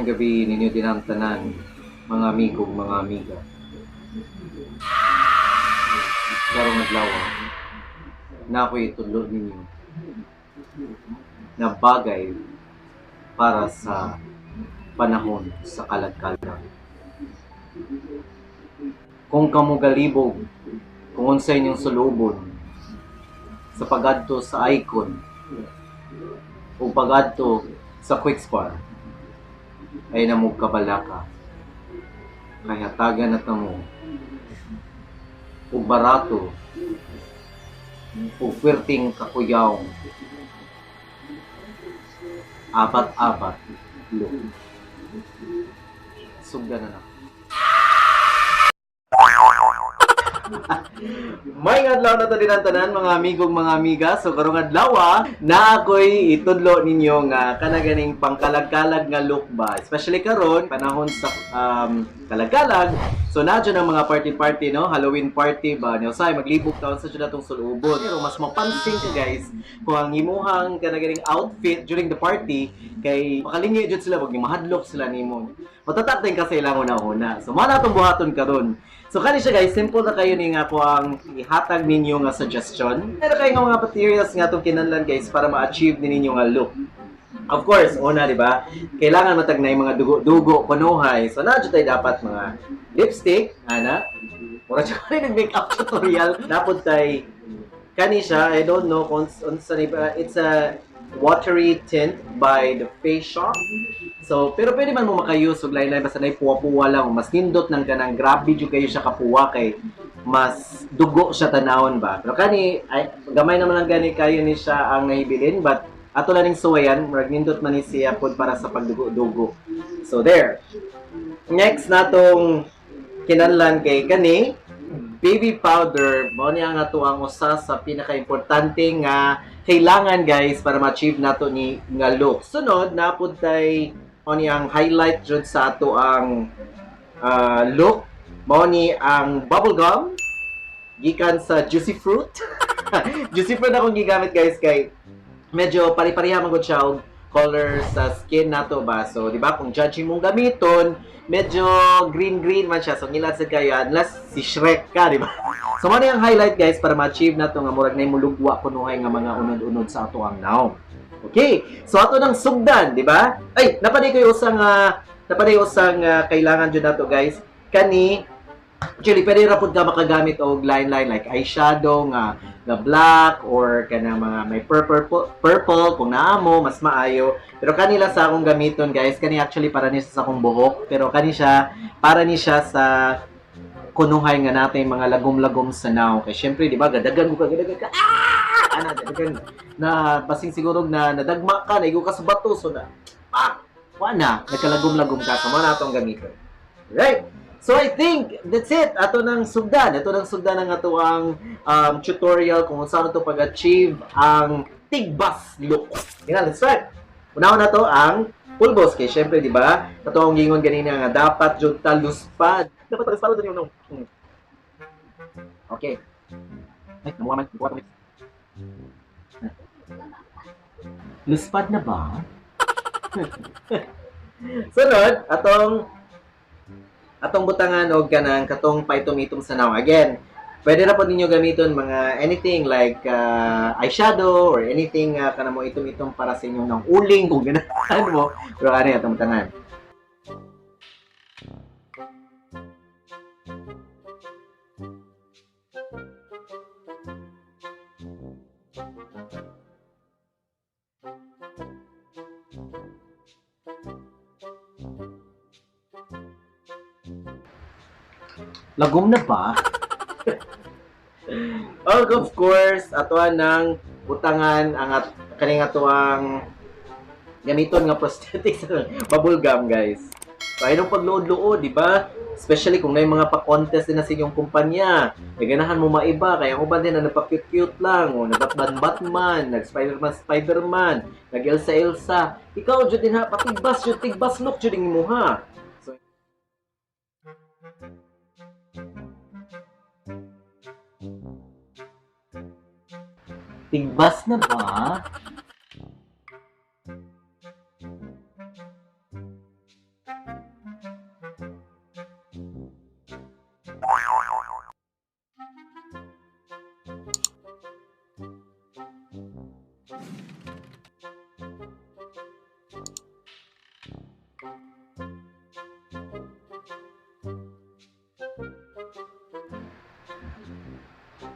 Maayong gabi ninyo dinang tanan, mga amigo, mga amiga. Karong adlaw na ako'y itudlo ninyo na bagay para sa panahon sa kalagkalag. Kung kamo galibog, kung unsa inyong sulubon sa pagadto sa Icon o pagadto sa Kwikspar, ay namog kabalaka. Kay hatagan na tamo ug barato ug perting kakuyaw, abat-abat look. Sugdan na na. May adlaw na to din ang tanan, mga amigong mga amiga. So karong adlaw na ako'y itudlo ninyo nga kanaganing pangkalag-kalag nga look ba. Especially karon panahon sa kalag-kalag. So na dyan ang mga party-party, no? Halloween party ba? Niyo say maglibog taon sa dyan atong sulubon. Pero mas mapansin ka, guys, kung ang imuhang kanaganing outfit during the party kay makalingi jud sila, wag ni mahadlok sila nimo. Matatak din kasi ilang una-una. So mao na atong buhaton karon. So kani siya, guys, simple na kayo ni nga ko ang ihatag ninyo nga suggestion. Pero kayo nga mga materials nga atong kinahanglan, guys, para ma-achieve ni ninyo nga look. Of course, una, di ba? Kailangan matagnay mga dugo-dugo kunuhay. So na tayo dapat mga lipstick, ana. Mura siya rin nag-makeup tutorial. Napod tay kani siya, I don't know kung unsa ni ba. It's a watery tint by The Face Shop. So, pero pwede man mo maka-use og lain-lain basta nay puwa-puwa lang. Mas nindot ng kanang grabe jud kayo siya kapuwa kay mas dugo siya tanawon ba. Pero kani ay, gamay naman lang gani kayo ni siya ang nahibilin, but ato lang ning suwayan, murag nindot man ni siya pod para sa pagdugo-dugo. So there. Next natong kinahanglan kay kani baby powder. Mao niya nga ato ang usa sa pinaka-importante nga kailangan, guys, para ma-achieve nato ni nga look. Sunod napud tay mao ni ang highlight jud sa ato ang look. Mao ni ang bubble gum gikan sa Juicy Fruit. Juicy Fruit akong gigamit, guys, kay medyo pari-pareha man gud siya og color sa skin nato ba. So, di ba, kung judging mong gamiton, medyo green-green man siya. So, ngilat sa kayo, unless si Shrek ka, di ba? So, mao ang highlight, guys, para ma-achieve nato nga murag na mulugwa kunuhay nga mga unod-unod sa ato ang naong. Okay, so ato nang sugdan, di ba? Ay, napaday usang kailangan jud nato, guys. Kani actually, pwede ra pud ka makagamit og line-line like eyeshadow nga nga black or kana mga may purple purple kung naa mo, mas maayo. Pero kanila sa akong gamiton, guys, kani actually para ni sa akong buhok, pero kani siya para ni siya sa kunuhay nga natin mga lagom-lagom sa now. Kay syempre, di ba, gadagan mo ka, gadagan ka. Ah! Ana, gadagan na basing siguro na nadagma ka, naigo ka sa bato, so na ah, wa na, nagkalagom-lagom ka. So, mao na atong gamiton. Right? So I think that's it. Ato nang sugdan. Ato nang sugdan ang ato ang tutorial kung saan to pag-achieve ang tigbas look. Yan, let's start. Unahon na to ang pulbos kay syempre, di ba? Ato ang gingon ganina nga dapat jud ta luspad. Dapat luspad jud yung Okay. Ay, namuha man. Namuha man. Luspad na ba? Sunod, atong butangan og kanang katong paitom-itom sa nawong. Again, pwede na po ninyo gamiton mga anything like eyeshadow or anything kana mo itom-itom para sa inyong nang uling kung ganahan mo. Pero ano atong butangan? Lagom na ba? Oh, of course, atoan ng butangan ang kaning atoang gamiton nga prosthetics, bubble gum, guys. So ay pagluod-luod, di ba? Especially kung may mga pa-contest din na sa inyong kumpanya. Ay ganahan mo maiba kaya ang uban din na nagpa-cute-cute lang o nag-Batman Batman, nag-Spider-Man Spider-Man, nag-Elsa Elsa. Ikaw jud din ha, patigbas jud, tigbas look jud imo ha. So, tigbas na ba?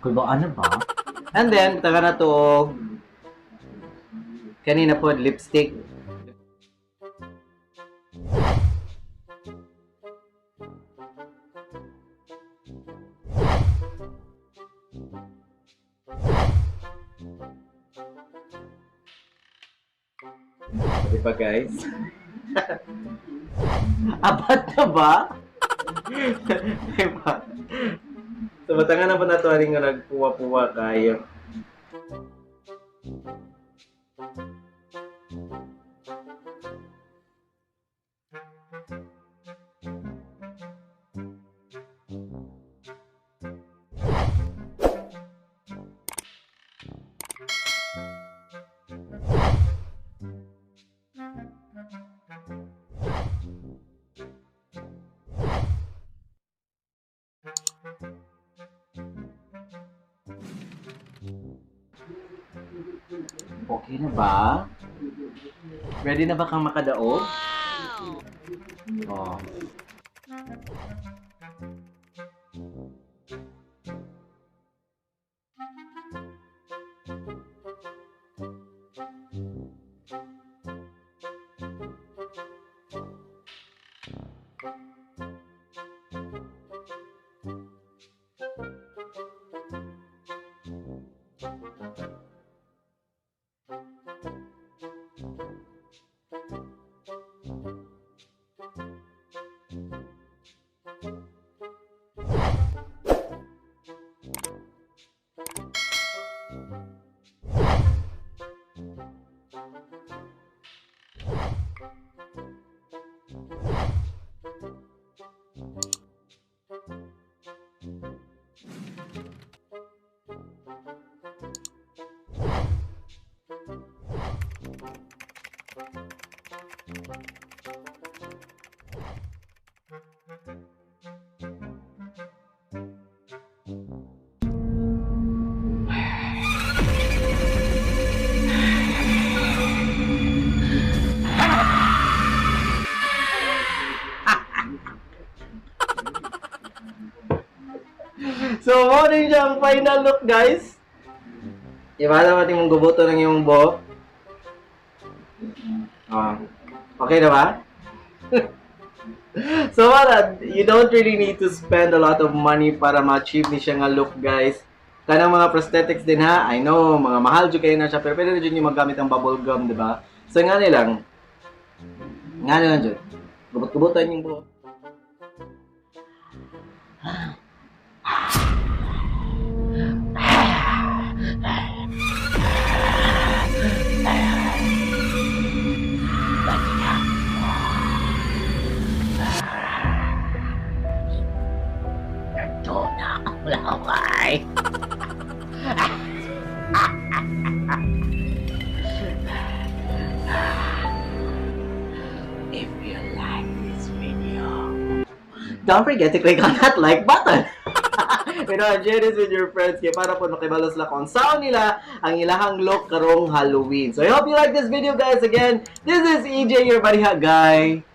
Kulbaan na ba? And then, taga na to og kanina po lipstick. Di ba, guys? Abat na ba? Di ba? So, batangan na pa nato ani nga nagpuwa-puwa kayo. Okay na ba? Ready na ba kang makadaog? Oh. So, mao din siya ang final look, guys. Iba natin mong gubuto ng iyong buhok. Ah, okay na ba? So, wala, you don't really need to spend a lot of money para ma-achieve ni siya nga look, guys. Kanang mga prosthetics din ha, I know, mga mahal jud kayo na siya, pero pwede na jud yung magamit ang bubble gum, di ba? So, nga nilang jud. Gubot-gubutan yung buhok. Nagtuna ang laway. If you like this video, don't forget to click on that like button. Pero share this with your friends kay para po makibalo sila kung saan nila ang ilahang look karong Halloween. So I hope you like this video, guys. Again, this is EJ, your bariha guy.